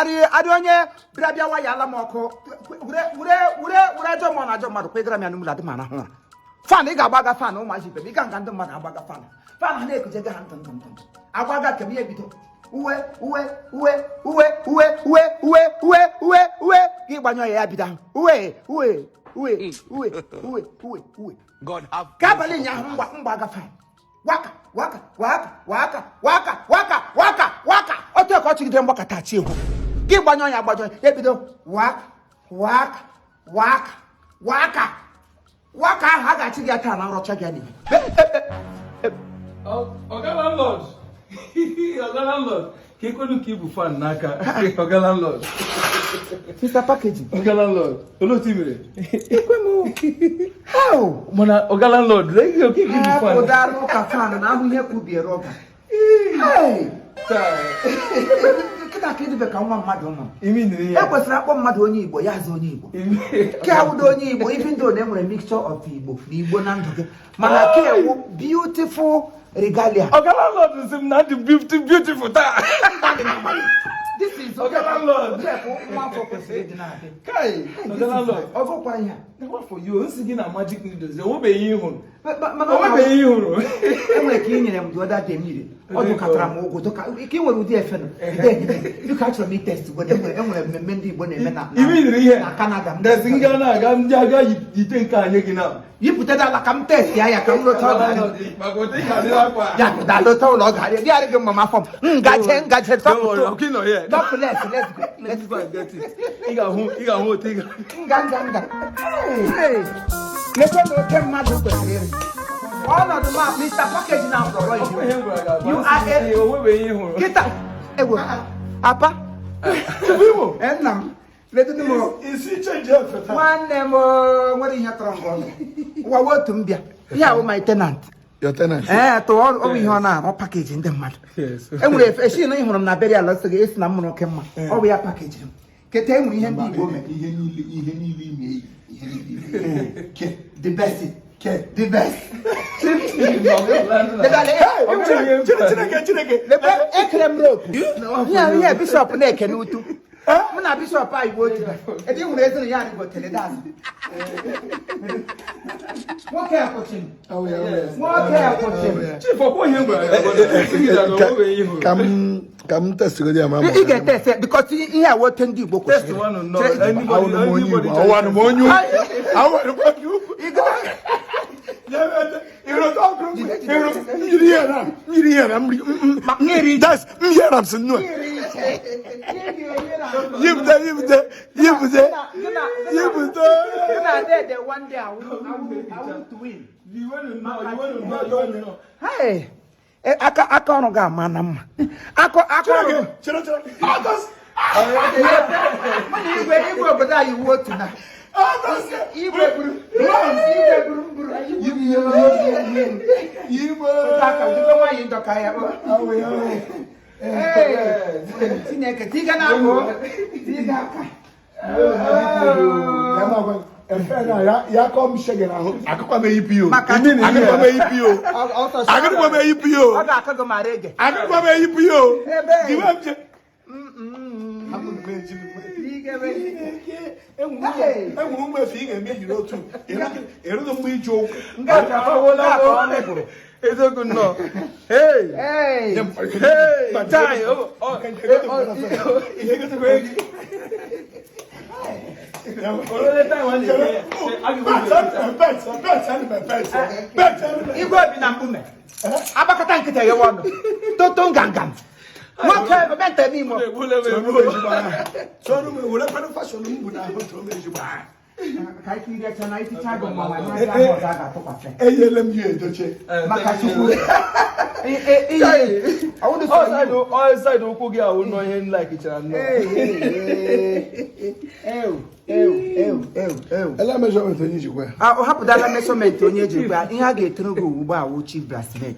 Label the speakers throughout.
Speaker 1: Arị onye bịara bịa waya ala m ọkụ were were were were ajọ mmụọ na ajọ mmadụ kwegara m ya n'ụlọ adị m arahụ ụra. Fan ị ga-agbaga fan ụmụazị ibe m, ị ga nga ndị mmadụ agbaga fan, fan ha na-ekujega ha ntụ ntụ ntụ ntụ agbaga kem ya ebido uwe uwe uwe uwe uwe uwe uwe uwe uwe uwe gị gbanyụọ ya, ya bido ahụ uwe uwe uwe uwe uwe uwe uwe.
Speaker 2: God have
Speaker 1: Ka abalị ụnyaahụ mgbaga fan waka waka waka waka waka waka waka waka otu ka ọ chịgidere mgbakọta chi ihu gị gbanyụọ ya, agbanyụọ ya, ebido waka waka waka waka waka ahụ a ga-achị gị ya taa na nrọcha gị n'ihe.
Speaker 3: Oga landlord. Oga landlord. Ka ekwenu ka ibu fan n'aka. Oga landlord.
Speaker 1: Mr. Packaging.
Speaker 3: Oga landlord. Olee otu i mere?
Speaker 1: Ekwe m how.
Speaker 3: Mana Oga landlord, lee ihe oke ka ibu fan.
Speaker 1: Hapụdara ụka fan na ahụ ihe kwubiere ọga. Hey!
Speaker 3: Taa.
Speaker 1: Kịta ka ịdịbe ka nwa mmadụ mụrụ.
Speaker 3: Imi niri ya.
Speaker 1: E kwesịrị akpọ mmadụ onye Igbo, ya aza onye Igbo. Ke awụdo onye Igbo, even though na enwere mixture of Igbo na Igbo na ndụ gị, mana ke ewu beautiful regalia.
Speaker 3: Oga landlord sị m na dị beautiful beautiful taa.
Speaker 1: This is
Speaker 3: Oga landlord.
Speaker 1: Nwa afọ kwesịrị ịdị na-adị.
Speaker 3: Kai, Oga landlord.
Speaker 1: Ọgụkwa ihe a.
Speaker 3: What for you? Nsị gị na magic needles. Enwebeghị ihe ị hụrụ.
Speaker 1: Mana ọ
Speaker 3: Enwebeghị ihe ị hụrụ.
Speaker 1: Enwere ka ị nyere m the other day mmiri ọ dụkatara m ụgwụ dụka ike. Nwere ụdị efe nọ biko, achọrọ m itest ugbo. Enwere mmemme ndị Igbo na-eme na
Speaker 3: Imi niri ihe.
Speaker 1: na Canada m.
Speaker 3: Ndezi nga na-aga ndị aga yite nke anyị gị na.
Speaker 1: Yipụta ala ka m test ya ka m lọta ọ ga-adị.
Speaker 3: Maka otu ị ga-adị n'akwa.
Speaker 1: Ya daalụta ụlọ ọ ga-adị dị adị gị mma ma afọ m ngaje ngaje.
Speaker 3: Don't worry, okay, nọ here.
Speaker 1: Topless, let's go.
Speaker 3: Let's go and get it. Ị ga-ahụ otu ị ga.
Speaker 1: Nga nga nga. Hey! Lekwe na oke mmadụ kwesịrị ịrị ọnọdụ ma Mr. Package na akpọrọ.
Speaker 3: Ọkwa ihe m gwara gị agwa.
Speaker 1: You are a
Speaker 3: O nwebeghị ihe ị hụrụ.
Speaker 1: Kịta ewo apa.
Speaker 3: Chibuimo.
Speaker 1: Eh, nna m, ledu m.
Speaker 4: Isi change efe taa.
Speaker 1: Nwanne m o, nwere ihe tọrọ ngọ ọnụ ụwa wee otu m bịa ihe ahụ my tenant.
Speaker 4: Your tenant.
Speaker 1: Ee, tụọ ọ bụ ihe ọ na-arụ, package ndị mmadụ.
Speaker 3: Yes.
Speaker 1: Enwere efe esi na ị hụrụ m na burial sị gị esi na m mụrụ oke mma. Ọ bụ ya package m keta. Enwere ihe ndị Igbo mere.
Speaker 4: Ihe niile, ihe niile ime eyi, ihe niile ime eyi. Ke
Speaker 1: The best.
Speaker 4: Ke
Speaker 1: The best.
Speaker 4: Chineke, Chineke, Chineke.
Speaker 1: Lekwe ekere m rope ihe ihe bishọp na-eke n'utu. Mụ na bishọp anyị bụ otu ebe ị hụrụ ezinu ya rịgotere dazụ. Nwoke ekwuchiri, nwoke ekwuchiri.
Speaker 3: Chief, ọkwa ihe m gwara gị agwa. Nsị gị na o nwebeghị ihe ị hụrụ.
Speaker 4: Ka m testigodi ya ma.
Speaker 1: Ị ga-etest because ihe a wote ndị Igbo
Speaker 3: Test
Speaker 1: kwesịrị.
Speaker 3: one nnọọ.
Speaker 4: Awụnụ m onye Igbo, awụnụ m onye ugwu, awụnụ m onye ugwu. Mmiri ihe na mmiri ihe na mmiri das m yere m si nnu a. Yipụta, yipụta, yipụta, yipụta.
Speaker 1: Gị na dede one day awụ twin. Hey, aka aka ọrụ ga-ama na mma aka aka ọrụ.
Speaker 4: Chere, chere, August.
Speaker 1: Mụ na igwe igwe obodo anyị wu otu na igwe buru igwe buru mburu
Speaker 4: Igwe.
Speaker 1: Aka jikọ nwaanyị ndọka ya. Hey, Chineke tiga na akụ tiga aka.
Speaker 4: Ya ma gwa efe na ya ya kọ m shege na ahụ akụkwa m eyipi o.
Speaker 1: Maka
Speaker 4: Akụkwa m eyipi o. Akụkwa m eyipi o.
Speaker 1: Ọ ga-akụ gị ma rege.
Speaker 4: Akụkwa m eyipi o.
Speaker 1: Ebe.
Speaker 4: Diwe m je. Hapụ m eji m. Enwere ụmụ efe ị ga-eme yiri otu ịrụghị mgbe iji ụkwụ.
Speaker 1: Nga ka ọ mepụrụ.
Speaker 3: Eziokwu nnọọ. Hey!
Speaker 1: Hey!
Speaker 3: Hey! Tai! Ihe gotekwa gị. Olele tai nwa na-eme ya. A ga-egbu.
Speaker 1: Igwe obi na mkpume agbakọta nkịta ghewe ọnụ toto nganga nwoke ebe nta eme imo.
Speaker 3: Egbula m egbu.
Speaker 4: Were kwanụ fashion m bụ n'ahụ tụrụ m ezigbo aha.
Speaker 1: Ka anyị kiricha na iticha gị mma ma ndị ahụ ọzọ a ga-atụkwasị.
Speaker 4: Enyela m ya edoche.
Speaker 1: Maka Chukwu.
Speaker 3: Ọ side ụkwụ gị ahụ nọ ihe m laikichara nnọọ.
Speaker 4: Ele measurement onye jikwa ya?
Speaker 1: Ọ hapụtala measurement onye ji gba ihe a ga-etere gị ugbu a wụ chief bridesmaid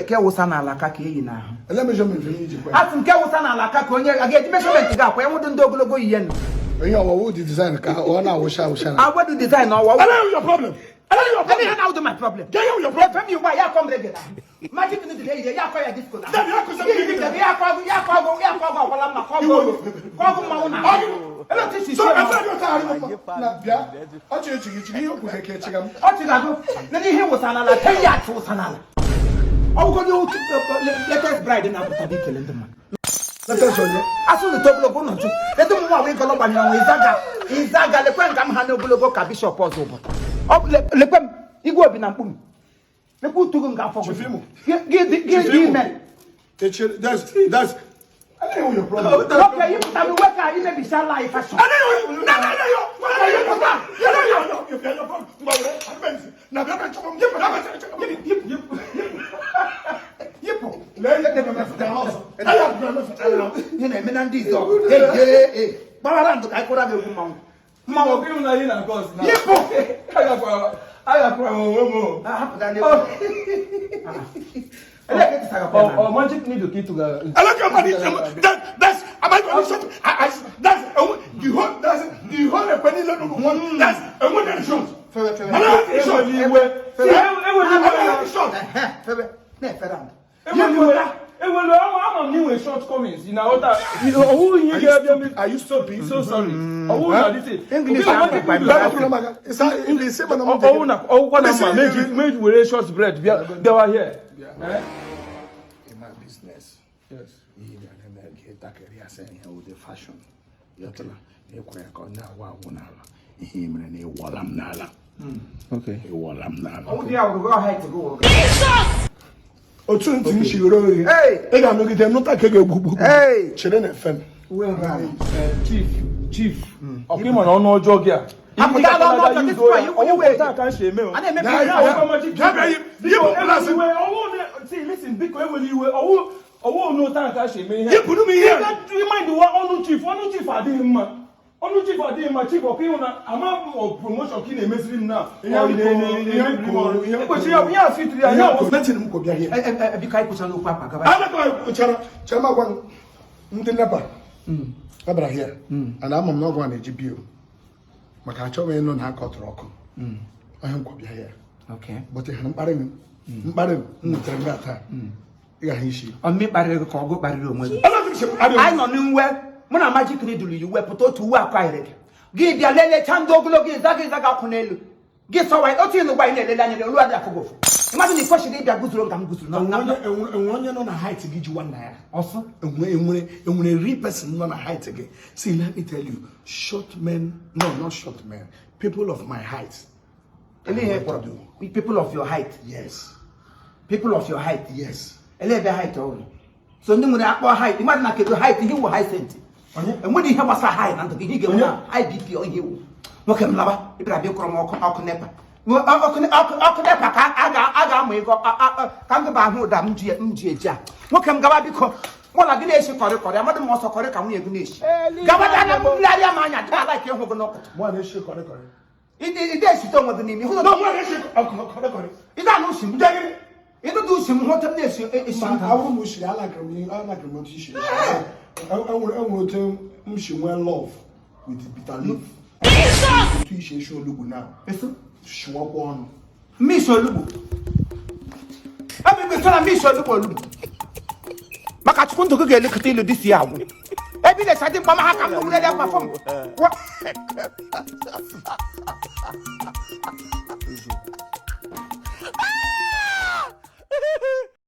Speaker 1: ke wụsa n'ala aka ka eyi n'ahụ.
Speaker 4: Ele measurement onye jikwa ya?
Speaker 1: A sị nke wụsa n'ala aka ka onye a ga-eji measurement gị akwa enwụdị ndị ogologo yiye nọ.
Speaker 4: Ihe ọwụwụ dị design ka ọ na-awụcha awụcha na
Speaker 1: Agwadu design ọwa.
Speaker 4: Ele your problem. Ele your
Speaker 1: Any
Speaker 4: problem.
Speaker 1: how do my problem?
Speaker 4: Get your problem.
Speaker 1: Efe m yi ugbu a ya kọm reggae. Magic needle eyiri ya akọ ya disco na.
Speaker 4: Daddy, ya kụzi m ihe.
Speaker 1: Ya akọ ọgụ, ya akọ ọgụ, ya akọ ọgụ ọkwala mma, kọ ọgụ kọ ọgụ mmanwụ na. Ele otu isi
Speaker 4: So
Speaker 1: sie
Speaker 4: efe dị ụtọ arị m mma. Na bịa, ọchị echighị echighị ihe o kwuru ka echiga m.
Speaker 1: Ọ chịga-agụ nene ihe wụsa n'ala, ten yards wụsa n'ala. Ọ bụgodị otu latest bride na-apụta dị ikele ndị mmadụ.
Speaker 4: Latest onye?
Speaker 1: Asụ na ogologo ụlọ ntu etu ụmụ nwa wee gọlọ gbanyere nwa ịzaga ịzaga lekwe nka m ha n'ogologo ka bishọp ọzọ ụbọchị. Ọ bụ lekwe m igwe obi na mkpụrụ lekwe utugu nga afọ
Speaker 4: Chief Imo.
Speaker 1: gị
Speaker 4: Chief
Speaker 1: dị
Speaker 4: Imo.
Speaker 1: ime.
Speaker 4: Echere, that's, I don't know your problem.
Speaker 1: Nwoke yipụta m uwe ka imebisiala anyị fashion.
Speaker 4: I don't know, no, no, no, no, no, no, no, no, no, no, no, no, no,
Speaker 1: Yipụ.
Speaker 4: Lee ihe na-emefụta ọzọ.
Speaker 1: Ihe na-eme na ndị izu ọgụ gbawara ndụ ka anyị kụra gị egwu mmanwụ.
Speaker 3: Mmanwụ ọkụ ịhụ na ihe na gọs na.
Speaker 1: Yipụ.
Speaker 3: Agakwara m onwe m o.
Speaker 1: Hapụta n'egwu. Elee ka etisara
Speaker 3: Ọ ọ magic needle ka ị tụgara.
Speaker 4: I like your money. That's am I going to I that's the whole that's the whole penny one. That's a one and short.
Speaker 1: Fewe, fewe.
Speaker 3: Eweli iwe. Eweli iwe.
Speaker 4: Short.
Speaker 1: Fewe, na-efere ndụ.
Speaker 3: Eweli iwe. Eweli ama ama m na inwe shortcomings. Ị na-aghọta? Ọwụ ihe ga-abịa me.
Speaker 4: Are you stupid?
Speaker 3: So sorry. Ọwụ na dịtị.
Speaker 1: English
Speaker 3: Obi
Speaker 1: ahụ
Speaker 3: magic
Speaker 1: kwa
Speaker 3: needle. Ọwụ na ọwụkwa na mma meji were short bread bịa bịawa here. Eh?
Speaker 4: In my business.
Speaker 3: Yes.
Speaker 4: Ihe ga-eme ka ịtakịrị asị ihe ụdị fashion. Yọtala na ịkwara ya ka ọ na-awụ awụ n'ala. Ihe mere na ịwọla m n'ala.
Speaker 3: Okay.
Speaker 4: Ịwọla m n'ala.
Speaker 1: Ọwụ dị ya wụrụ gị ọha iti gị wụrụ gị.
Speaker 4: Otu ntị m shigoro oghe.
Speaker 1: Hey!
Speaker 4: Ị ga-anọgide nụta ka ị ga-egbugbu.
Speaker 1: Hey!
Speaker 4: Chere na efe m.
Speaker 1: Uwe nrụ ala.
Speaker 3: Chief, chief, ọkwa ịma na ọnụ ọjọọ gị a.
Speaker 1: Apụtala ọnụ ọjọọ, this boy, you- you wait.
Speaker 3: Ọwụkwa ka m si eme o.
Speaker 1: A na-emebi
Speaker 4: Ya,
Speaker 1: ihe
Speaker 4: ya,
Speaker 1: ahụ.
Speaker 4: ya.
Speaker 3: Bịa,
Speaker 4: Bịa, yipụ
Speaker 3: Biko,
Speaker 4: glasị.
Speaker 3: eweli iwe, ọwụ na- see, listen, biko eweli iwe, ọwụ ọwụ n'ụta ka si eme ihe.
Speaker 4: Yipụrụ m ihe.
Speaker 3: Mind wa ọnụ chief, ọnụ chief adịghị mma. Ọnụ chief adịghị mma, chief ọkwa ịhụ na ama m ọ promotion ka ị na-emeziri m na.
Speaker 4: Ihe m kwuru, ihe m kwuru, ihe m
Speaker 3: Ekwesịrị ya, ihe a fitiri ya, ihe a wụ-
Speaker 4: Metin m kwụ bịa here.
Speaker 1: Biko anyị kwụsịrị okwu akwa gaba.
Speaker 4: Anakwa chere chere m agwa m ndị NEPA abịara here and ama m na ọgwụ a na-eji bill maka achọghị ịnụ na aka ọtụrụ ọkụ ọhịa m kwụ bịa here.
Speaker 1: Okay.
Speaker 4: But ị hụrụ mkparị m mkparị m m nwetara nga taa ị ga-ahụ isi.
Speaker 1: Ọmị kparịrị gị ka ọgụ kparịrị onwe gị.
Speaker 4: Ọlọdụ m si m arịọ m.
Speaker 1: Anyị nọ n'uwe mụ na magic needle yi uwe pụta otu uwe akwa ahịrị gị. Gị bịa lelechaa ndị ogologo ịzaga ịzaga akwụ n'elu. Gị sọwa otu ịnụ gwa anyị na-elele anya n'olu adịghị akụ gị ụfụ. Mmadụ na ikwesịrị ịbịa guzoro nga m guzoro na
Speaker 4: Enwere onye nọ na height gị ji one naira.
Speaker 1: ọsọ.
Speaker 4: Enwere enwere real person nọ na height gị. See, let me tell you, short men, no, not short men, people of my height.
Speaker 1: Ele ihe kpọrọ people of your height.
Speaker 4: Yes,
Speaker 1: People of your height.
Speaker 4: yes.
Speaker 1: Ele ebe height ọ bụla. So ndị nwere akpọ height, mmadụ na kedu height ihe wụ high cent. Enweghị ihe gbasara height na ndụ gị, ihe ị ga-enwe na high BP ọ ihe wụ. Nwoke m lawa, ị bịara bịa kụrụ m ọkụ ọkụ NEPA. Ọkụ ọkụ ọkụ NEPA ka a ga a ga-amụ ego ka m gaba ahụ ụda m ji m ji eji a. Nwoke m gawa biko. Mụ na gị na-esi kọrị kọrị, amadị m ọsọ kọrị ka nwunye gị na-esi. Gawa gaa na nlegharịa m anya, daa like ịhụ gị n'ọkụ.
Speaker 4: Mụ a na-eshi kọrị kọrị.
Speaker 1: Ide esite onwe gị n'ime. Hụ na
Speaker 4: No, mụ a na-eshi kọrị kọrị.
Speaker 1: ide anụ usi m. Ịdụdụ usi m hụ otu m na-esi esi
Speaker 4: Ma
Speaker 1: m.
Speaker 4: awụrụ m ushiri, alakịrị m ihe, alakịrị m otu isi. Enwere enwere otu m si nwee love with bitter leaf. Otu isi esi olugbu na
Speaker 1: Eso.
Speaker 4: shiwakwa ọnụ.
Speaker 1: Mmisi olugbo. Ebe igwe sọ na mmisi olugbo olugbo. Maka Chukwu ndụ gị ga-elekọta ilu dị si ya agwụ. Ebe ị na-esi adị mkpa ma ha ka m wurere ya ma fọm.